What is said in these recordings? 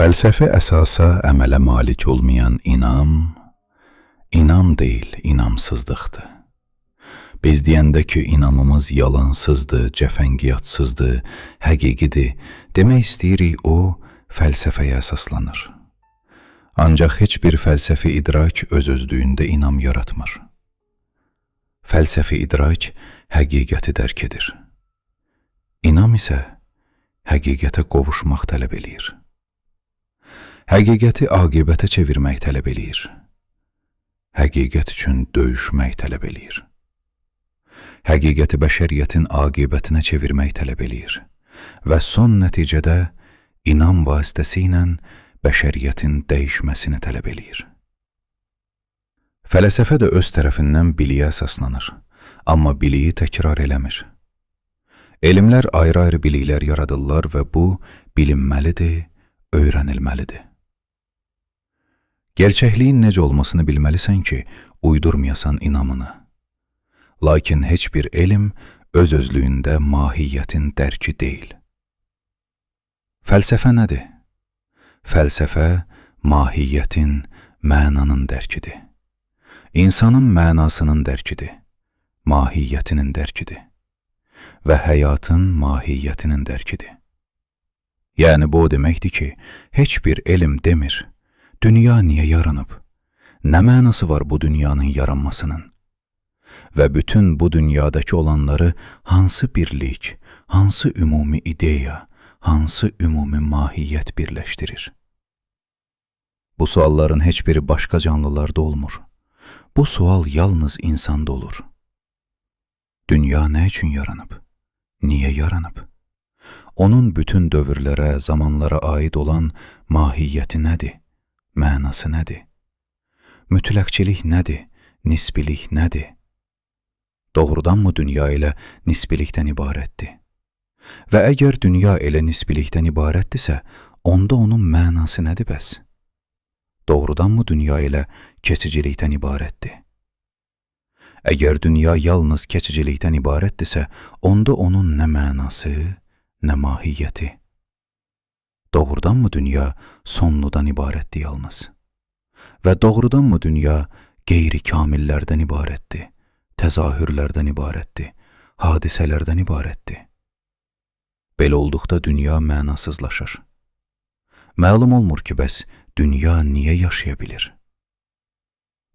Fəlsəfi əsasa, əmələ malik olmayan inam, inam deyil, inamsızlıqdır. Biz deyəndə ki, inamımız yalansızdır, cəfəngiyatsızdır, həqiqidir, demək istəyirik o, fəlsəfəyə əsaslanır. Ancaq heç bir fəlsəfi idrak öz-özlüyündə inam yaratmır. Fəlsəfi idrak həqiqəti dərk edir. İnam isə həqiqətə qovuşmaq tələb eləyir. Həqiqəti aqibətə çevirmək tələb eləyir. Həqiqət üçün döyüşmək tələb eləyir. Həqiqəti bəşəriyyətin aqibətinə çevirmək tələb eləyir və son nəticədə inam vasitəsilə bəşəriyyətin dəyişməsini tələb eləyir. Fəlsəfə də öz tərəfindən biliyə əsaslanır, amma biliyi təkrar eləmir. Elmlər ayrı-ayrı biliklər yaradırlar və bu bilinməlidir, öyrənilməlidir. Gerçəkliyin necə olmasını bilməlisən ki, uydurmayasan inamını. Lakin heç bir elm öz-özlüyündə mahiyyətin dərki deyil. Fəlsəfə nədir? Fəlsəfə mahiyyətin, mənanın dərkidir. İnsanın mənasının dərkidir, mahiyyətinin dərkidir və həyatın mahiyyətinin dərkidir. Yəni bu o deməkdir ki, heç bir elm demir, dünya niyə yaranıb? Nə mənası var bu dünyanın yaranmasının? Və bütün bu dünyadakı olanları hansı birlik, hansı ümumi ideya, hansı ümumi mahiyyət birləşdirir? Bu sualların heç biri başqa canlılarda olmur. Bu sual yalnız insanda olur. Dünya nə üçün yaranıb? Niyə yaranıb? Onun bütün dövrlərə, zamanlara aid olan mahiyyəti nədir? Mənası nədir? Mütləqçilik nədir? Nisbilik nədir? Doğrudanmı dünya elə nisbilikdən ibarətdir? Və əgər dünya elə nisbilikdən ibarətdirsə, onda onun mənası nədir bəs? Doğrudanmı dünya elə keçicilikdən ibarətdir? Əgər dünya yalnız keçicilikdən ibarətdirsə, onda onun nə mənası, nə mahiyyəti? Doğrudanmı dünya sonludan ibarətdir yalnız? Və doğrudanmı dünya qeyri-kamillərdən ibarətdir, təzahürlərdən ibarətdir, hadisələrdən ibarətdir? Belə olduqda dünya mənasızlaşır. Məlum olmur ki, bəs dünya niyə yaşaya bilir?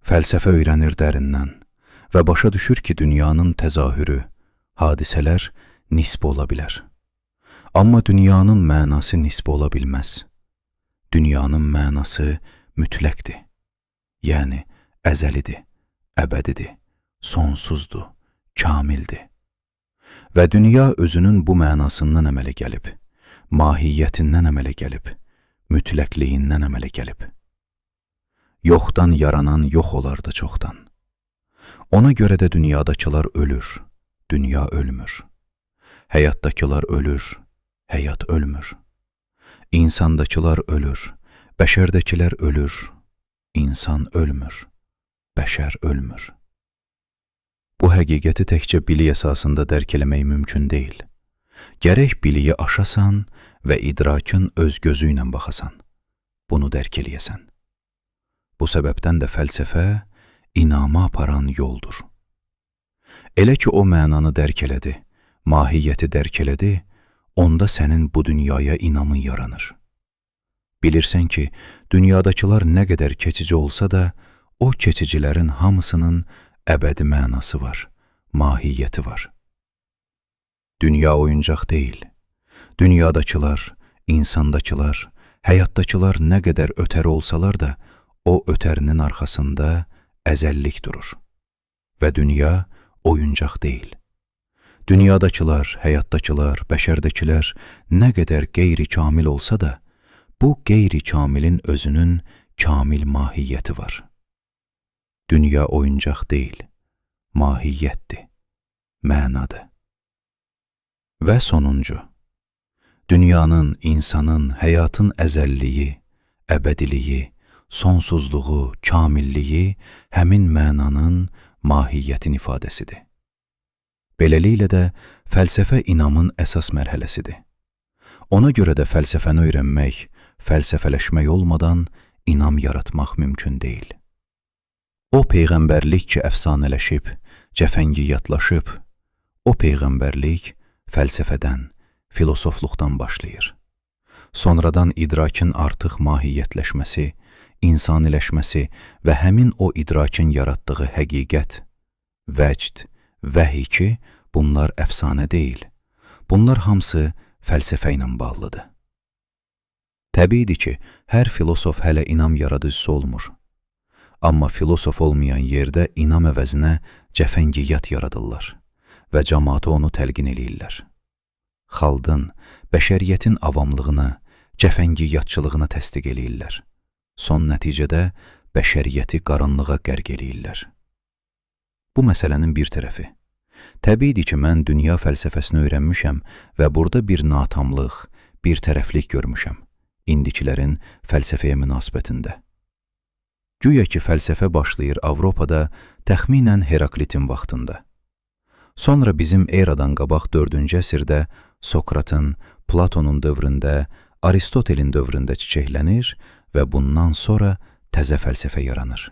Fəlsəfə öyrənir dərindən və başa düşür ki, dünyanın təzahürü, hadisələr nisbi ola bilər. Amma dünyanın mənası nisbi ola bilməz. Dünyanın mənası mütləqdir. Yəni əzəlidir, əbədidir, sonsuzdur, kamildir. Və dünya özünün bu mənasından əmələ gəlib, mahiyyətindən əmələ gəlib, mütləqliyindən əmələ gəlib. Yoxdan yaranan yox olardı çoxdan. Ona görə də dünyadakılar ölür, dünya ölmür. Həyatdakılar ölür, həyat ölmür. İnsandakılar ölür, bəşərdəkilər ölür, insan ölmür, bəşər ölmür. Bu həqiqəti təkcə bilik əsasında dərk eləmək mümkün deyil. Gərək biliyi aşasan və idrakın öz gözü ilə baxasan, bunu dərk eləyəsən. Bu səbəbdən də fəlsəfə inama aparan yoldur. Elə ki o mənanı dərk elədi, mahiyyəti dərk elədi, onda sənin bu dünyaya inamın yaranır. Bilirsən ki, dünyadakılar nə qədər keçici olsa da, o keçicilərin hamısının əbədi mənası var, mahiyyəti var. Dünya oyuncaq deyil. Dünyadakılar, insandakılar, həyatdakılar nə qədər ötəri olsalar da, o ötərinin arxasında əzəllik durur. Və dünya oyuncaq deyil. Dünyadakılar, həyatdakılar, bəşərdəkilər nə qədər qeyri-kamil olsa da, bu qeyri-kamilin özünün kamil mahiyyəti var. Dünya oyuncaq deyil, mahiyyətdir, mənadır. Və sonuncu, dünyanın, insanın, həyatın əzəlliyi, əbədiliyi, sonsuzluğu, kamilliyi həmin mənanın, mahiyyətin ifadəsidir. Beləliklə də fəlsəfə inamın əsas mərhələsidir. Ona görə də fəlsəfəni öyrənmək, Fəlsəfələşmək olmadan inam yaratmaq mümkün deyil. O peyğəmbərlik ki əfsanələşib, cəfəngiyatlaşıb, o peyğəmbərlik fəlsəfədən, filosofluqdan başlayır. Sonradan idrakın artıq mahiyyətləşməsi, insaniləşməsi və həmin o idrakın yaratdığı həqiqət, vəcd, vəhiy ki, bunlar əfsanə deyil. Bunlar hamısı fəlsəfə ilə bağlıdır. Təbiidir ki, hər filosof hələ inam yaradıcısı olmur. Amma filosof olmayan yerdə inam əvəzinə cəfəngiyat yaradırlar və camaata onu təlqin eləyirlər. Xalqın, bəşəriyyətin avamlığını, cəfəngiyatçılığını təsdiq eləyirlər. Son nəticədə bəşəriyyəti qaranlığa qərq eləyirlər. Bu məsələnin bir tərəfi. Təbiidir ki, mən dünya fəlsəfəsini öyrənmişəm və burada bir natamlıq, bir tərəflik görmüşəm indikilərin fəlsəfəyə münasibətində. Güya ki, fəlsəfə başlayır Avropada təxminən Heraklitin vaxtında. Sonra bizim eradan qabaq 4-cü əsrdə Sokratın, Platonun dövründə, Aristotelin dövründə çiçəklənir və bundan sonra təzə fəlsəfə yaranır.